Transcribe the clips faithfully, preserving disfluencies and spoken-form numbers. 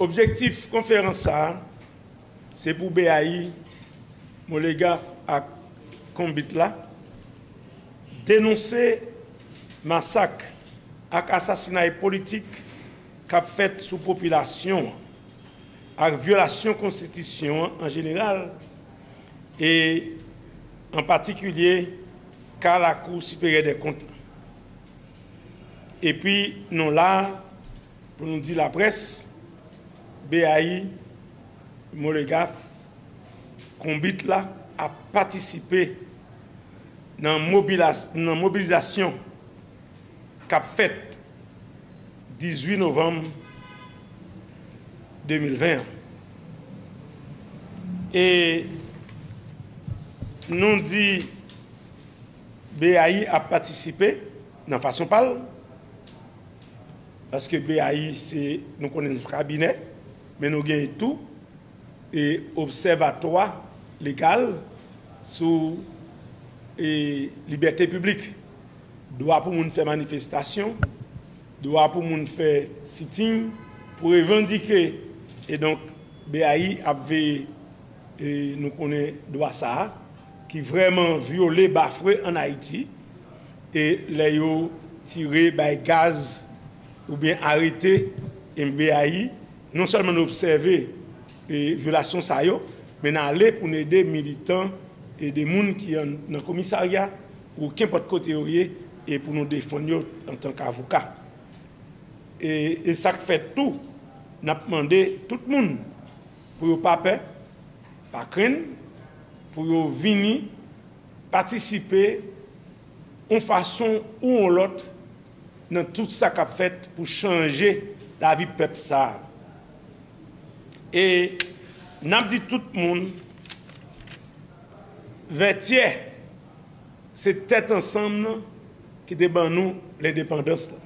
Objektif konferans sa a, se pou B A I, Moleghaf ak Konbit la denonse masak ak asasinay politik k ap fèt sou popilasyon an, ak vyolasyon konstitisyon an an jeneral, e an patikilye ka Lakou Siperyè dè Kont la. Epi, nou la pou nou di laprès, B A I, Moleghaf, Konbit la ap patisipe nan mobilas-, nan mobilizasyon k ap fèt dizuit novanm de mil ven an. E nou di B A I ap patisipe nan fason pa l, paske B A I se, nou konnen n sou kabinè, men nou genyen tou e obsèvatwa legal sou e libète piblik, dwa pou moun fè manifestasyon, dwa pou moun fè sitin, pou revandike. E donk, B A I ap veye, e nou konnen dwa sa a, ki vrèman vyole, bafwe ann Ayiti, e lè yo tire, bay gaz oubyen arete M B A I, non sèlman n obsève e vyolasyon sa yo, men n ale pou n ede militan, ede moun ki an, nan komisarya, ou kenpòt kote yo ye, e pou nou defann yo antanke avoka. E, e sa k fèt tou, n ap mande tout moun pou yo pa pè, pa krenn, pou yo vini patisipe yon fason ou yon lòt nan tout sa k ap fèt pou chanje lavi pèp sa a. E n ap di tout moun, Vètyè, se tèt ansanm nan ki te ban nou lendepandans lan.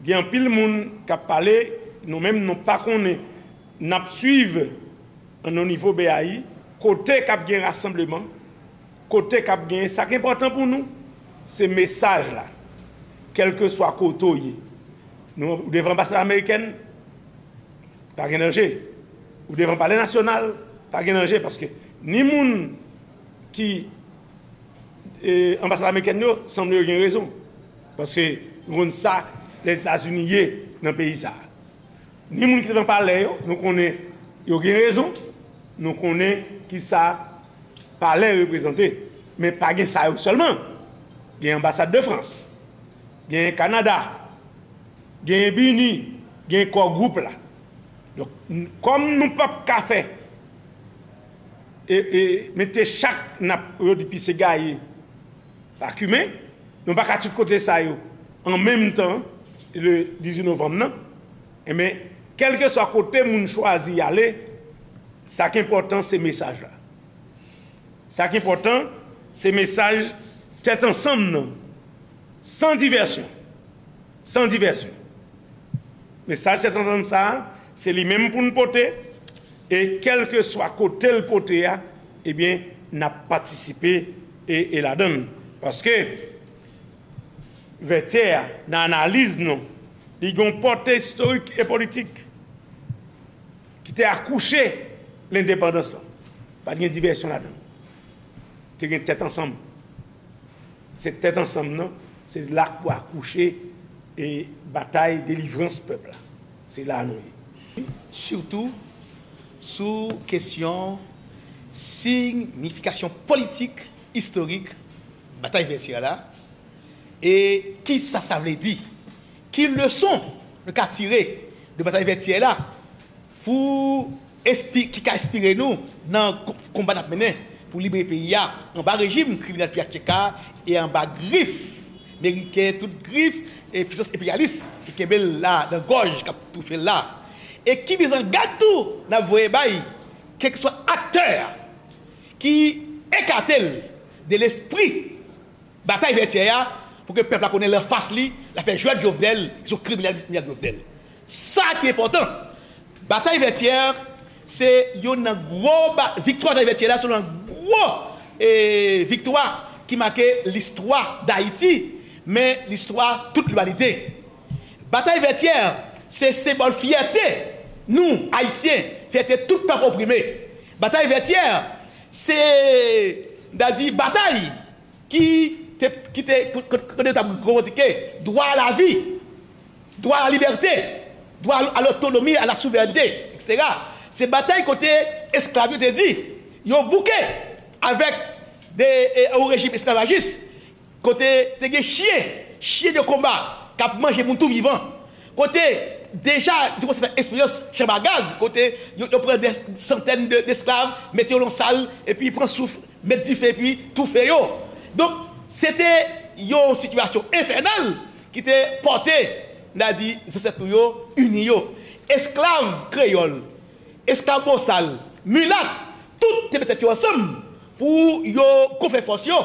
Gen anpil moun k ap pale, nou menm nou pa konnen, n ap swiv nan nivo B A I, kote k ap gen rasanbleman, kote k ap gen, sa k enpòtan pou nou, se mesaj la, kèlkeswa kote w ye. Nou, ou devan anbasad amerikèn, pa gen danje. Ou devan Palè Nasyonal, pa gen danje, paske ni moun ki e, anbasad amerikèn yo, sanble yo gen rezon. Paske nou konn sa Lèzetazini ye nan peyi sa a. Ni moun ki te nan palè yo, nou konnen yo gen rezon, nou konnen ki sa palè reprezante. Men pa gen sa yo sèlman. Gen anbasad de Frans, gen Kanada, gen Bini, gen Core Group la. Donk, n-, kòm nou p ap ka fè e, e mete chak n ap, yo di pise gaye pa kimen, nou pa ka tout kote sa yo an menm tan, le dizuit novanm nan, enben, kèlkeswa kote moun chwazi ale, sa k enpòtan, se mesaj la. Sa k enpòtan, se mesaj tèt ansanm nan, san divèsyon. San divèsyon. Mesaj tèt ansanm sa a, se li menm pou n pote, e kèlkeswa kote l pote a, ebyen, n ap patisipe e, e ladan l. Paske Vètyè a, nan analiz nou, li gen yon pòte istorik e politik ki te akouche lendepandans lan. Pa t gen divèsyon ladan l. Te gen tèt ansanm. Se tèt ansanm nan, se la k pou akouche e batay delivrans pèp la. Se la a nou ye. Sitou sou kesyon siyifikasyon politik, istorik, Batay Vètyè la, e kisa sa vle di? Ki leson nou ka tire de Batay Vètyè la pou espi-, ki ka enspire nou nan ko-, konba n ap mennen pou libere peyi a anba rejim kriminèl P H T K e anba grif meriken, tout grif e pisans enperyalis ki kenbe l la nan gòj, k ap toufe l la. E ki mizangad tou n ap voye bay kèlkeswa aktè a ki ekate l de lespri Batay Vètyè a, pou ke pèp la konnen l anfas li, l ap fè jwèt Jovenel, li se yon kriminèl, kriminèl Jovenel. Sa ki enpòtan, Batay Vètyè se youn nan gwo ba-, viktwa Batay Vètyè la, se youn nan gwo, e, viktwa ki make listwa Dayiti, men listwa tout limanite. Batay Vètyè Se senbòl fyète nou, Ayisyen, fyète tout pèp oprime. Batay Vètyè, se, n a di, batay ki te, ki te, kote yo t ap revandike dwa a lavi, dwa a la libète, dwa a lotonomi, a la souverènte, etsetera. Se batay kote esklav yo te di, yo bouke avèk de, e, yon rejim esklavajis, kote te gen chen, chien de combat, k ap manje moun tou vivan. Kote deja, yo kòmanse fè eksperyans chanm a gaz, kote yo, yo pran de santèn de, desklav, mete yo nan sal, epi pran souf, met dife, epi toufe yo. Donk, se te yon sitiyasyon enfènal ki te pòte, n a di, zansèt nou yo, ini yo. Esklav kreyòl, esklav bosal, milat, tout te met tèt yo ansanm pou yo gonfle fòs yo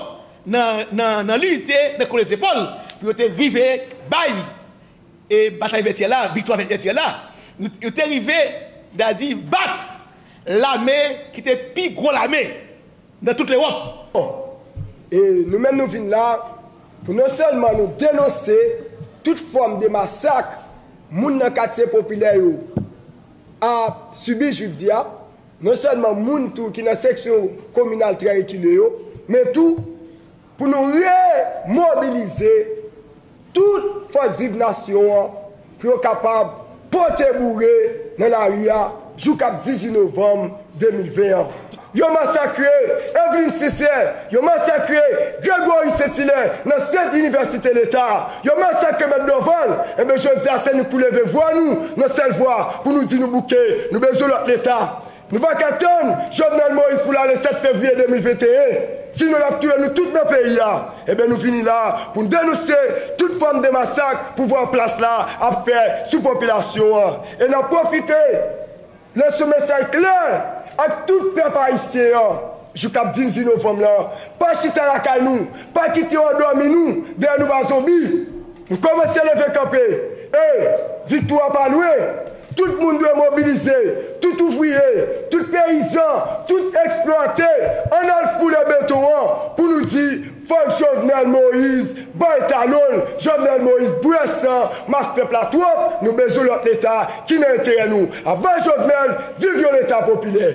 nan, nan, nan linite, nan kole zepòl, pou yo te rive bay, e, batay Vètyè la, viktwa Vètyè la. Yo, yo te rive, n a di, bat lame ki te pi gwo lame nan tout Lewòp. E nou menm nou vin la pou non sèlman nou denonse tout fòm de masak moun nan katye popilè yo ap sibi jodi a, non sèlman moun tou ki nan seksyon kominal trè rekile yo, men tou pou nou remobilize tout fòs viv nasyon an pou yo kapab pote boure nan lari a jou k ap dizuit novanm de mil ven an. Yo masakre Eveline Sincère, yo masakre Gregory Saint-Hilaire nan Sent Inivèsite Leta, yo masakre Mèt Dorval. Enben, jodi a, se nou k pou leve vwa nou nan sèl vwa pou nou di nou bouke, nou bezwen lòt Leta. Nou pa ka tann Jovenel Moïse pou l ale sèt fevriye de mil venteyen, sinon l ap touye nou tout nan peyi a. Enben, nou vini la pou n denonse tout fòm de masak pouvwa an plas la ap fè sou popilasyon an. E n ap pwofite lanse yon mesaj klè ak tout pèp ayisyen an. Jou k ap dizuit novanm lan, pa chita lakay nou, pa kite yo andòmi nou dèyè nou pa zonbi. Nou kòmanse leve kanpe. E viktwa pa lwen. Tout moun dwe mobilize, tout ouvriye, tout peyizan, tout eksplwate, ann al foule beton an pou nou di, fòk Jovenel Moïse bay talon l, Jovenel Moïse bwè san mas pèp la twòp, nou bezwen lòt Leta ki nan enterè nou. Aba Jovenel, viv yon Leta popilè.